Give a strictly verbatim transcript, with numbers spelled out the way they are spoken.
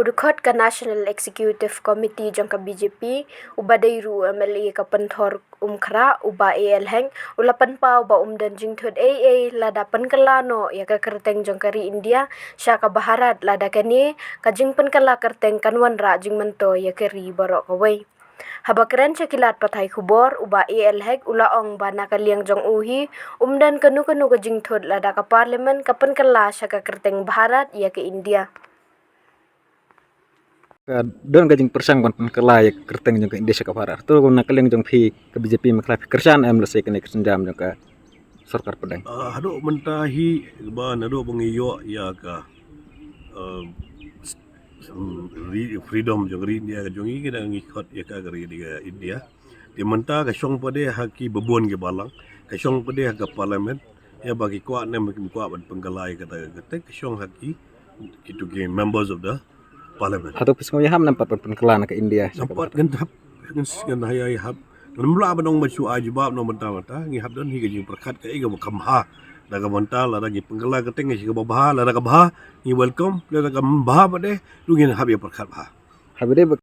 U dkhot ka National Executive Committee jong ka B J P, uba dei ruh u M L A ka Pynthor Umkhrah, u Bah A L Hek, u la pynpaw ba ym don jingthut ei ei lada pynkylla noh ïa ka kyrteng jong ka ri India sha ka Bharat, lada kane ka jingpynkylla kyrteng kan wanrah jingmyntoi ïa ka ri baroh kawei. Haba kren sha ki lad pathai khubor, u Bah A L Hek u la ong ba na ka liang jong u hi, ym don kano kano ka jingthut lada ka Parliament ka pynkylla sha ka kyrteng Bharat ïa ka India. Ka don ka jingpyrshang ban pynkylla ïa ka kyrteng jong ka India sha ka Bharat. To na ka liang jong phi ka B J P Meghalaya, phi kyrshan em lehse kane ka sienjam jong ka sorkar pdeng? Ah, haduh mynta hi, ba naduh ba ngi ïoh ïa ka, um, s-, um, ri-, freedom jong ka ri India ka jong ngi, ngi dang ngi khot ïa ka ka ri India. Te mynta ka shong pat de ha ki babun ki balang, ka shong pat de ha ka Parliament, ïa ba ki kwah ne em ki kwah ban pynkylla ïa kata ka kyrteng, ka shong ha ki, kito ki members of the Parliament. Hato phi sngew ïahap ne em pat ban pynkylla na ka India sha ka Bharat? Nampat ngan hap, ngan s-, ngan ïahap. Ngam lah ban ong ban shu ai jubab na mynta mynta, ngi hap don hi ka jingpyrkhat kaei kaba kham bha. Da ka mynta lada ngi pynkylla kyrteng ngi sha kaba bha, lada ka bha ngi welcome, lada ka bha pat de, to ngin hap ïa pyrkhat bha. Haba dei ba